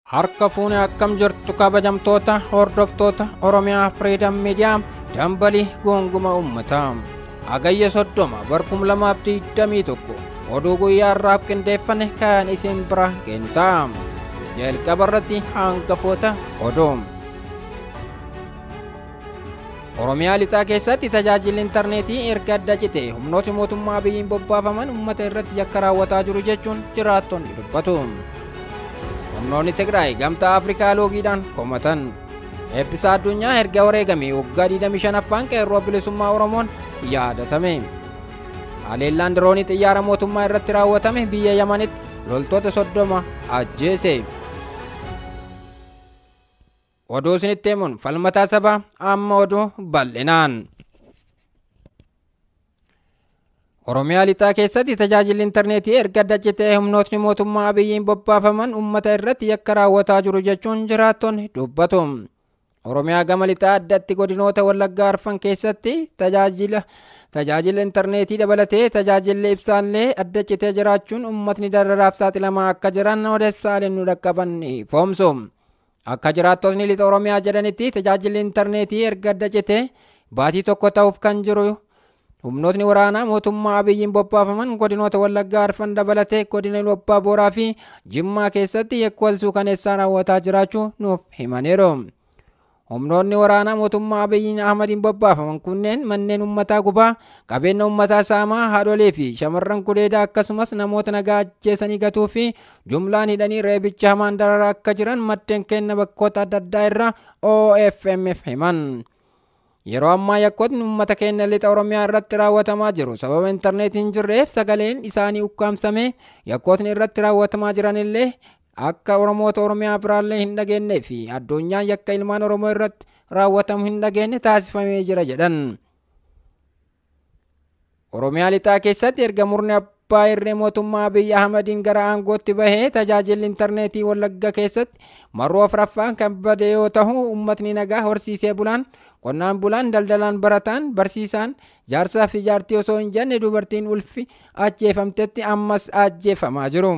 Harka fuune akkam jirtu kabajamtoota hordoftoota Oromiyaa Freedom Media dambalii goonguma uummataa. Hagayya 30 bara 2021 oduu guyyaa har'aaf qindeeffame kan isin bira geenyu. Jalqaba irratti hangafoota oduu. Oromiyaa lixaa keessatti tajaajilli intarneetii erga adda cite humnooti mootummaa biyyiin bobbaafaman uummata irratti yakka raawwataa jiru jechuun jiraattonni dubbatu. Humnoonni Tigraay gamtaa Afrikaa loogiidhaan komatan. Eebbisaa addunyaa erga wareegame waggaa 25ffaan qeerroo bilisummaa Oromoon yaadatame. Haleellaan diroonii xiyyaara mootummaa irratti raawwatame biyya Yamanitti loltoota 30 ajjeese. Oduu isinitti himuun falmataa sabaa amma oduu bal'inaan. Oromiyaa lixaa keessatti tajaajilli intarneetii erga adda citee humnootni mootummaa biyyiin bobbaafaman uummata irratti yakka raawwataa jiru jechuun jiraattonni dubbatu. Oromiyaa gama lixaa addatti godinoota Wallaggaa Arfan keessatti tajaajila intarneetii dabalatee tajaajilli ibsaallee adda citee jiraachuun uummatni dararaaf saaxilamaa akka jiran odeessaaleen nu dhaqqaban ifoomsu. Akka jiraattotni lixa Oromiyaa jedhanitti tajaajilli intarneetii erga adda citee baatii tokko ta'uuf kan jiru humnootni waraanaa mootummaa biyyiin bobbaafaman godinoota Wallaggaa Arfan dabalatee godina Abbaa Booraa fi Jimmaa keessatti yakka suukaneessaa raawwataa jiraachuu nuuf himaniiru. Humnoonni waraanaa mootummaa Abiyyi Ahmadiin bobbaafaman kunneen manneen uummataa gubaa, qabeenya uummataa saamaa, haadholii fi shamarran kudeedaa akkasumas namoota nagaa ajjeesanii gatuu fi jumlaan hidhanii reebicha hamaan dararaa akka jiran maddeen kenna bakkoota adda addaa irraa OFMF himan. Yeroo ammaa yakkootni uummata keenya lixa Oromiyaa irratti raawwatamaa jiru sababa intarneetiin hin jirreef sagaleen isaanii ukkaamsame yakkootni irratti raawwatamaa jiranillee akka Oromoota Oromiyaa biraallee hin dhageenyee fi addunyaan yakka ilmaan Oromoo irratti raawwatamu hin dhageenye taasifamee jira jedhan. Oromiyaa lixaa keessatti erga murni abbaa irree mootummaa Abiyyi Ahmadiin gara aangootti bahee tajaajilli intarneetii Wallagga keessatti marroo afuraffaan kan bade yoo ta'u uummatni nagaa horsiisee bulaan qonnaan bulaan daldalaan barataan barsiisaan jaarsaa fi jaartii osoo hin jenne dubartiin ulfi ajjeefamtetti ammas ajjeefamaa jiru.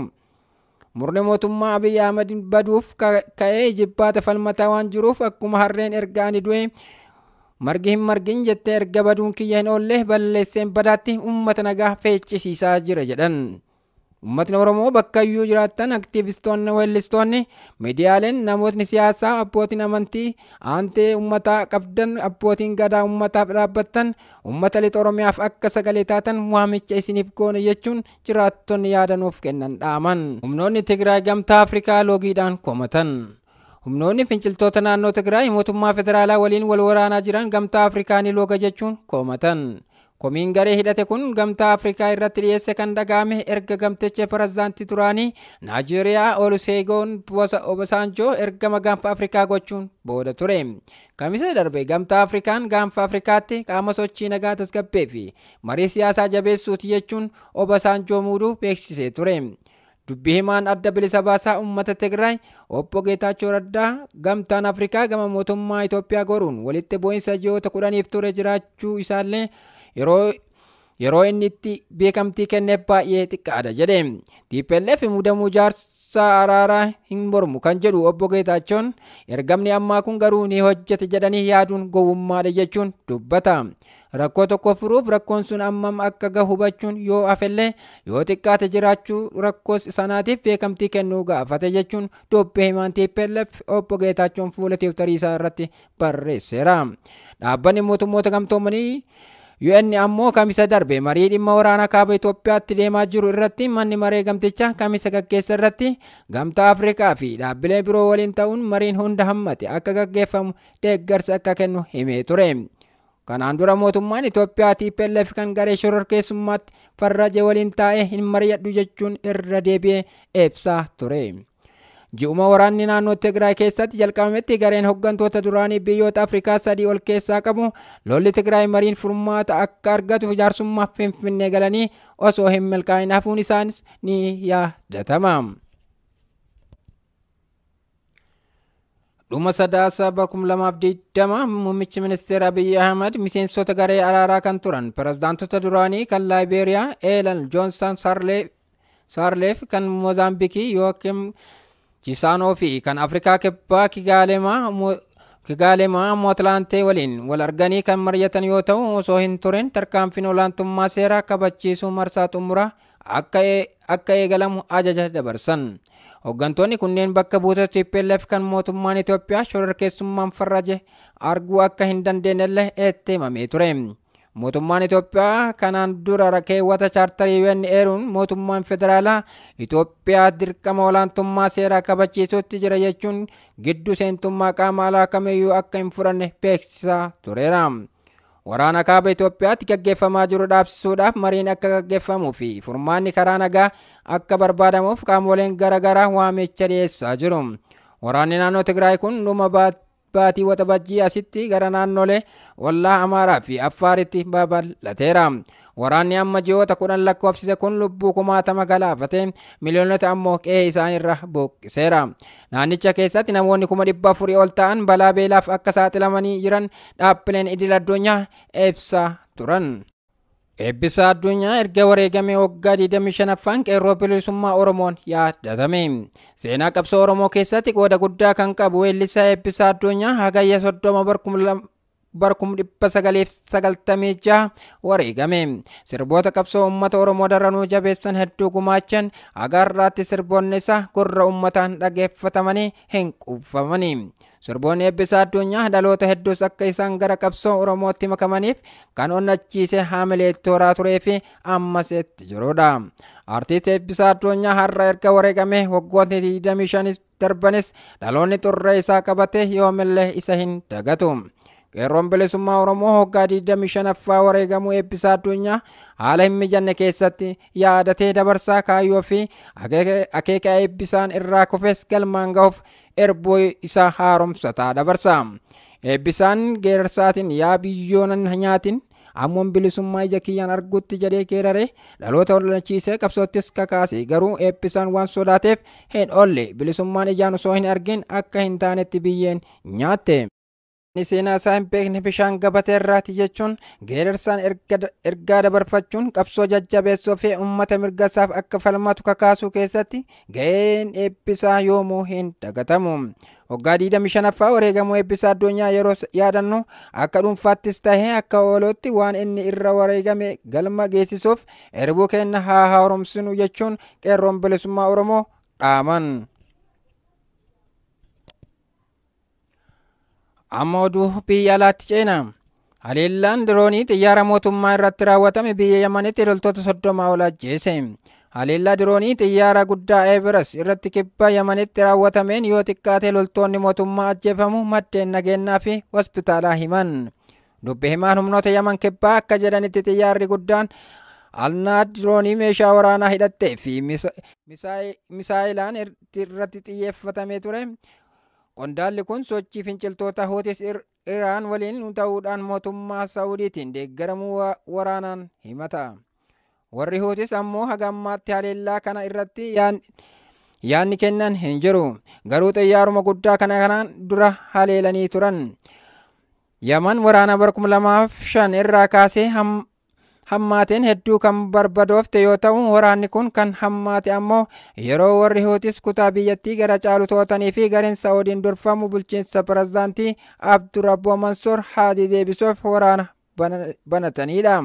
Murni mootummaa Abiyyi Ahmad baduuf ka'ee jibbaata falmataa waan jiruuf akkuma harreen erga ani du'e margi hin margin jettee erga baduun kiyya hin oolle balleesseen badaatti uummata nagaa feeccisiisaa jira jedhan. Uummatni Oromoo bakka iyyuu jiraattan aktiivistoonni, weellistoonni, miidiyaaleen, namootni siyaasaa, abbootiin amantii, aantee uummataa qabdan, abbootiin gadaa uummataaf dhaabbattan, uummata lixa Oromiyaaf akka sagalee taatan waamicha isiniif goone jechuun jiraattonni yaadanuuf kennan dhaaman. Humnoonni Tigraay gamtaa Afrikaa loogiidhaan komatan. Humnoonni finciltoota naannoo Tigraay mootummaa federaalaa waliin wal waraanaa jiran gamtaa Afrikaa ni looga jechuun komatan. Komiin garee hidhate kun gamtaa Afrikaa irratti dhiyeesse kan dhaga'ame erga gamticha pirezidaantii duraanii Naajeeriyaa Oluseegoon Obasanjoo ergama gaanfa Afrikaa gochuun booda ture. Kamisa darbe gamtaa Afrikaan gaanfa Afrikaatti qaama sochii nagaa tasgabbee fi marii siyaasaa jabeessuuti jechuun Obasanjoo muuduu beeksisee ture. Dubbii himaan adda bilisa baasaa uummata Tigraay obbo Geetaachoo Raddaa gamtaan Afrikaa gama mootummaa Itoophiyaa goruun walitti bu'iinsa ji'oota 10 ture jiraachuu isaallee yeroo inni itti beekamtii kenneef baay'ee xiqqaadha jedhe. TPLF muudamuu jaarsaa araaraa hin mormu kan jedhu obbo Geetaachoon ergamni ammaa kun garuu ni hojjete jedhanii yaaduun gowwummaadha jechuun dubbata. Rakkoo tokko furuuf rakkoon sun ammam akka gahu hubachuun yoo hafellee yoo xiqqaate jiraachuu rakkoo sanaatiif beekamtii kennuu gaafate jechuun dubbii himaan TPLF obbo Geetaachoon fuula tiwutarii isaa irratti barreesseera. Dhaabbanni mootummoota gamtoomanii UN ammoo kamisa darbe marii dhimma waraanaa kaaba Itoophiyaatti deemaa jiru irratti manni maree gamtichaa kamisa gaggeessa irratti gamtaa Afrikaa fi dhaabbilee biroo waliin ta'uun mariin hunda hammate akka gaggeeffamu deeggarsa akka kennu himee ture. Kanaan dura mootummaan Itoophiyaa TPLF kan garee shororkeessummaatti farraje waliin taa'ee hin mari'adhu jechuun irra deebi'ee ibsaa ture. Ji'uma waraanni naannoo Tigraay keessatti jalqabametti gareen hooggantoota duraanii biyyoota Afrikaa 3 ol keessaa qabu lolli Tigraay mariin furmaata akka argatu jaarsummaaf Finfinnee galanii osoo hin milkaa'in hafuun isaanis ni yaadatama. Dhuma sadaasa 2020 muummichi ministeera Abiyyi Ahmad miseensota garee araaraa kan turan pirezidaantota duraanii kan Laayibeeriyaa Eelan Joonsan Saarleef kan Moozaambiikii Yookim Chisaanoo fi kan Afrikaa Kibbaa Kigaalemaa Mootlaantee waliin wal arganii kan mari'atan yoo ta'u, osoo hin turin tarkaanfiin olaantummaa seeraa kabachiisuu marsaa xumuraa akka eegalamu ajaja dabarsan. Hooggantoonni kunneen bakka buutota TPLF kan mootummaan Itoophiyaa shororkeessummaan farraje arguu akka hin dandeenyellee itti himamee ture. Mootummaan Itoophiyaa kanaan dura keewwata chaartarii UN eeruun mootummaan federaalaa Itoophiyaa dirqama olaantummaa seeraa kabachiisuutti jira jechuun giddu seentummaa qaama alaa kamiyyuu akka hin fudhanne beeksisaa tureera. Waraana kaaba Itoophiyaatti gaggeeffamaa jiru dhaabsisuudhaaf mariin akka gaggeeffamuu fi furmaanni karaa nagaa akka barbaadamuuf qaamoleen garaagaraa waamicha dhiyeessaa jiru. Waraanni naannoo Tigraay kun dhuma baatii Waxabajjii asitti gara naannolee ollaa Amaaraa fi Affaaritti babal'ateera. Waraanni amma ji'oota 10 lakkoofsise kun lubbuu kumaatama galaafate, miliyoonota ammoo qe'ee isaaniirra buqqiseera. Naannicha keessatti namoonni 400,000 ol ta'an balaa beelaaf akka saaxilamanii jiran dhaabbileen idil addunyaa ibsaa turan. Eebbisaa Addunyaa erga wareegamee waggaa 25ffaan qeerroo bilisummaa Oromoon yaadatame. Seenaa qabsoo Oromoo keessatti qooda guddaa kan qabu weellisaa Eebbisaa Addunyaa Hagayya 30 1996 wareegame. Sirboota qabsoo uummata Oromoo daranuu jabeessan hedduu gumaachan haga har'aatti sirboonni isaa gurra uummataan dhageeffatamanii hin quufamani. Sirboonni Eebbisaa Addunyaa dhaloota hedduus akka isaan gara qabsoo Oromootti makamaniif kan onnachiise haamilee tooraa turee fi ammas itti jirudha. Artiist Eebbisaa Addunyaa har'a erga wareegame waggootni 25 darbanis dhaloonni xurree isaa qabate yoomillee isa hin dagatu. Qeerroon bilisummaa Oromoo waggaa 25ffaa wareegamuu Eebbisaa Addunyaa haala hin mijanne keessatti yaadatee dabarsaa kaayyoo fi akeeka Eebbisaan irraa kufes galmaan gahuuf erboo isaa haaromsataa dabarsa. Eebbisaan geerarsaatiin yaa biyyoon nyaatin ammoon bilisummaa ija kiyyaan argutti jedhee geeraree dhaloota onnachiisee qabsoottis kakaase, garuu Eebbisaan waan sodaateef hin oolle, bilisummaan ijaan osoo hin argin akka hin taanetti biyyeen nyaatte. Seenaa isaa hin beekne bishaan gabatee irraati jechuun geerarsaan ergaa dabarfachuun qabsoo jajjabeessuu fi uummata mirga isaaf akka falmatu kakaasuu keessatti ga'een Eebbisaa yoomuu hin dagatamu. Waggaa 25ffaa wareegamuu Eebbisaa Addunyaa yeroo yaadannu akka dhuunfaattis tahee akka oolutti waan inni irra wareegame galma geessisuuf erbuu keenya haa haaromsinu jechuun qeerroon bilisummaa Oromoo dhaaman. Amma oduu biyya alaatti ceena. Haleellaan diroonii xiyyaara mootummaa irratti raawwatame biyya Yamanitti loltoota 30 ol ajjeese. Haleellaa diroonii xiyyaara guddaa Everest irratti kibba Yamanitti raawwatameen yoo xiqqaate loltoonni mootummaa ajjeefamu maddeen nageenyaa fi hospitaalaa himan. Dubbi himaan humnoota Yaman kibbaa akka jedhanitti xiyyaarri guddaan Alnaad diroonii meeshaa waraanaa hidhattee fi misaayilaan irratti xiyyeeffatamee ture. Qondaalli kun sochii finciltoota Houthis Iraan waliin ta'uudhaan mootummaa Saawudiitiin deeggaramuu waraanaan himata. Warri Houthis ammoo haga ammaatti haleellaa kana irratti yaadni kennan hin jiru. Garuu xiyyaaruma guddaa kana kanaan dura haleelanii turan. Yaman waraana bara 2005 irraa kaasee hammaateen hedduu kan barbadoofte yoo ta'u, waraanni kun kan hammaate ammoo yeroo warri Houthis kutaa biyyattii gara caalu to'atanii fi gareen Saawudiin durfamu bulchiinsa pirezidaantii Abdurrabboo Mansoor Haadii deebisuuf waraana banatanidha.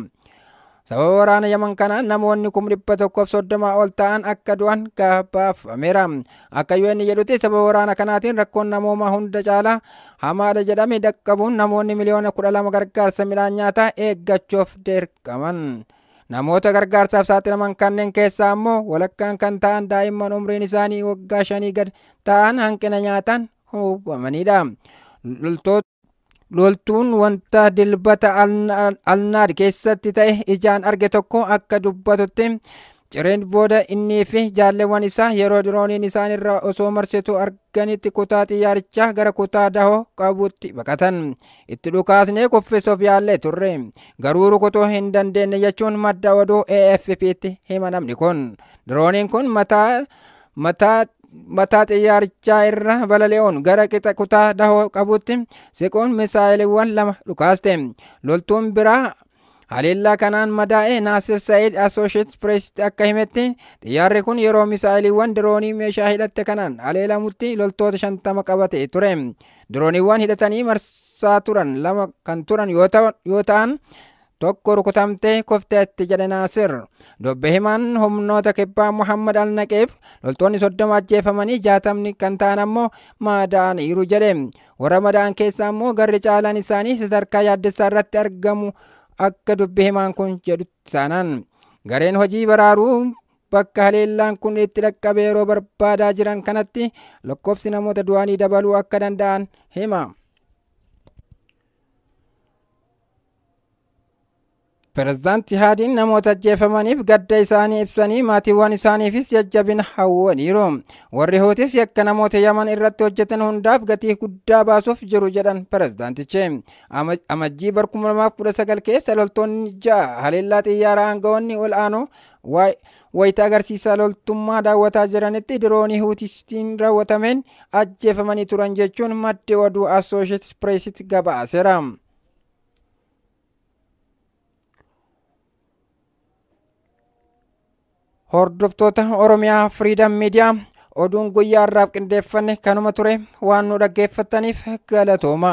Sababa waraana Yaman kanaan namoonni 130,000 ol ta'an akka du'an gabaafameera. Akka UN jedhutti sababa waraana kanaatiin rakkoon namoomaa hunda caalaa hamaadha jedhame dhaqqabuun namoonni 12 miliyoona gargaarsa midhaan nyaataa eeggachuuf dirqaman. Namoota gargaarsaaf saaxilaman kanneen keessaa ammoo walakkaan kan ta'an daa'imman umriin isaanii waggaa 5 gad ta'an hanqina nyaataan hubamanidha. Loltuun wanta dilbata Alnaad keessatti ta'e ijaan arge tokko akka dubbatutti cireen booda innii fi jaalleewwan isaa yeroo dirooniin isaan irra osoo marsitu arganitti kutaa xiyyaarichaa gara kutaa dahoo qabutti baqatan. Itti dhukaasnee kuffisuuf yaallee turre, garuu rukutuu hin dandeenye jechuun madda oduu AFP'tti hima namni kun. Dirooniin kun mataa xiyyaarichaa irra balali'uun gara qixa kutaa dahoo qabutti siquun misaayiliiwwan 2 dhukaaste. Loltuun biraa Haleellaa kanaan madaa'e Naasir Sa'iid Associated Press akka himetti, xiyyaarri kun yeroo misaa'iliiwwan diroonii meeshaa hidhatte kanaan haleelamutti loltoota 50 qabate ture. Dirooniiwwan hidhatanii marsaa turan 2 kan turan yoo ta'an, tokko rukutamtee kufteetti jedhe Naasir. Dubbi himaan humnoota kibbaa Muhammad Al-Naqeeb loltoonni 30 ajjeefamanii 60 kan ta'an ammoo madaa'aniiru jedhe. Warra madaa'an keessaa ammoo garri caalaan isaanii sadarkaa yaaddessaa irratti argamu akka dubbi himaan kun jedhutti taanaan. Gareen hojii baraaruu bakka haleellaan kun itti dhaqqabe yeroo barbaadaa jiran kanatti lakkoofsi namoota du'anii dabaluu akka danda'an hima. Pireezidaanti Haadiin namoota ajjeefamaniif gadda isaanii ibsanii maatiiwwan isaaniifis jajjabina hawwaniiru. Warri Huutis yakka namoota Yaman irratti hojjetan hundaaf gatii guddaa baasuuf jiru jedhan pireezidaantichi. Amajjii bara 2019 keessa loltoonni 6 haleellaa xiyyaara aangawoonni ol aanoo wayita agarsiisa loltummaa daawwataa jiranitti diroonii Huutistiin raawwatameen ajjeefamanii turan jechuun maddi oduu Associated Pressitti gabaaseera. Hordoftoota Oromiyaa Freedom Media, oduun guyyaa har'aaf qindeeffanne kanuma ture. Waan nu dhaggeeffattaniif galatooma.